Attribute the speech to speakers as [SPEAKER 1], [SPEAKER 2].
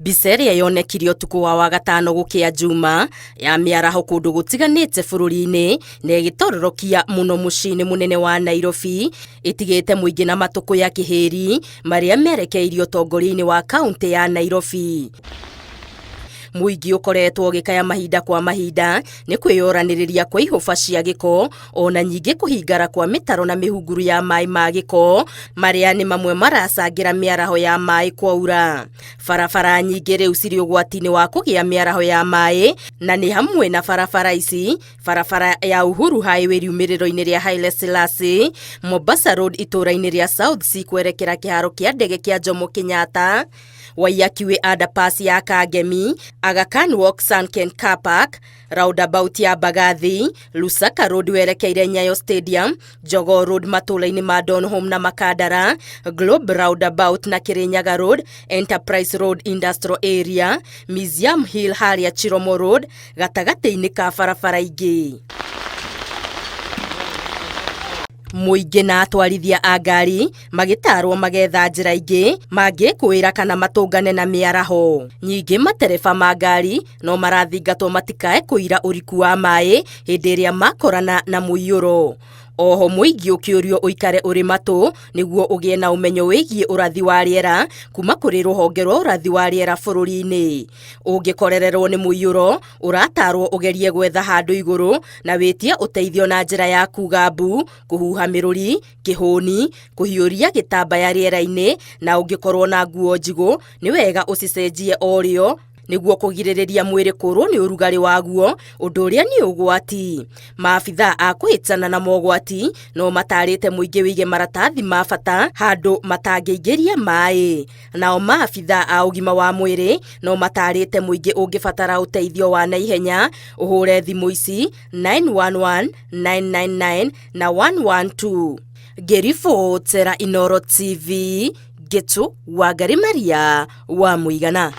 [SPEAKER 1] Mbica ĩrĩa yonekire ũtukũ wa Wagatano gũkĩa Njuma ya mĩaraho kũndũ gũtiganĩte bũrũri-inĩ na ĩgĩtororokia mũno mũciĩ-inĩ mũnene wa Nairobi, ĩtigĩte mũingĩ na matũkũya kĩhĩri marĩa merekeirio ũtongoria-inĩ wa kaũntĩ ya Nairobi. Mũingĩ ũkoretwo ũgĩkaya mahinda kwa mahinda nĩ kwĩyoranĩrĩria kwa ihũba cia gĩko ona nyingĩ kũhingara kwa mĩtaro na mĩhunguru ya maĩ ma gĩko marĩa nĩ mamwe maracangĩra mĩaraho ya maĩ kwaura. Barabara nyingĩ rĩu cirĩ ũgwati-inĩ wa kũgĩa mĩaraho ya maĩ na nĩ hamwe na barabara ici: barabara ya Uhuru Highway riumĩrĩro-inĩ rĩa Haile Selassie, Mombasa Road itũũra-inĩ rĩa South C kwerekera kĩharo kĩa ndege kĩa Jomo Kenyatta, Waiyaki Way underpass ya Kangemi, Aga Khan Walk Sunken Car Park, roundabout ya Mbagathi, Lusaka Road werekeire Nyayo Stadium, Jogoo Road matũũra-inĩ ma Donholm na Makandara, Globe roundabout na Kirinyaga Road, Enterprise Road Industrial Area, Museum Hill harĩa Chiromo Road, gatagatĩ-inĩ ka barabara ingĩ. Mũingĩ na atwarithia a ngari magĩtaarwo magetha njĩra ingĩ mangĩkũĩra kana matũngane na mĩaraho. Nyingĩ matereba ma ngari no marathingatwo matikae kũira ũriku wa maĩ hĩndĩ ĩrĩa makorana na mũiyũro. Oho mũingĩ ũkĩũrio ũikare ũrĩ matũ nĩguo ũgĩe na ũmenyo wĩgiĩ ũrathi wa rĩera kuma kũrĩ rũhonge rwa ũrathi wa rĩera bũrũri-inĩ. Ũngĩkorererwo nĩ mũiyũro, ũratarwo ũgerie gwetha handũ igũrũ na wĩtie ũteithio na njĩra ya kuga mbu, kũhuha mĩrũri, kĩhũni, kũhiũria gĩtambaya rĩera-inĩ na ũngĩkorwo na nguo njigũ nĩ wega ũcicenjie o rĩo nĩguo kũgirĩrĩria mwĩrĩ kũrwo nĩ ũrugarĩ waguo, ũndũ ũrĩa nĩ ũgwati. Maabithaa a kũhĩtana na mogwati no matarĩte mũingĩ wĩige maratathi ma bata handũ matangĩingĩria maĩ. Nao maabithaa a ũgima wa mwĩrĩ no matarĩte mũingĩ ũngĩbatara ũteithio wa naihenya ũhũre thimũ ici 911, 999 na 112. Ngĩribotera Inooro TV, Ngĩtũ Wangari Maria wa Mũigana.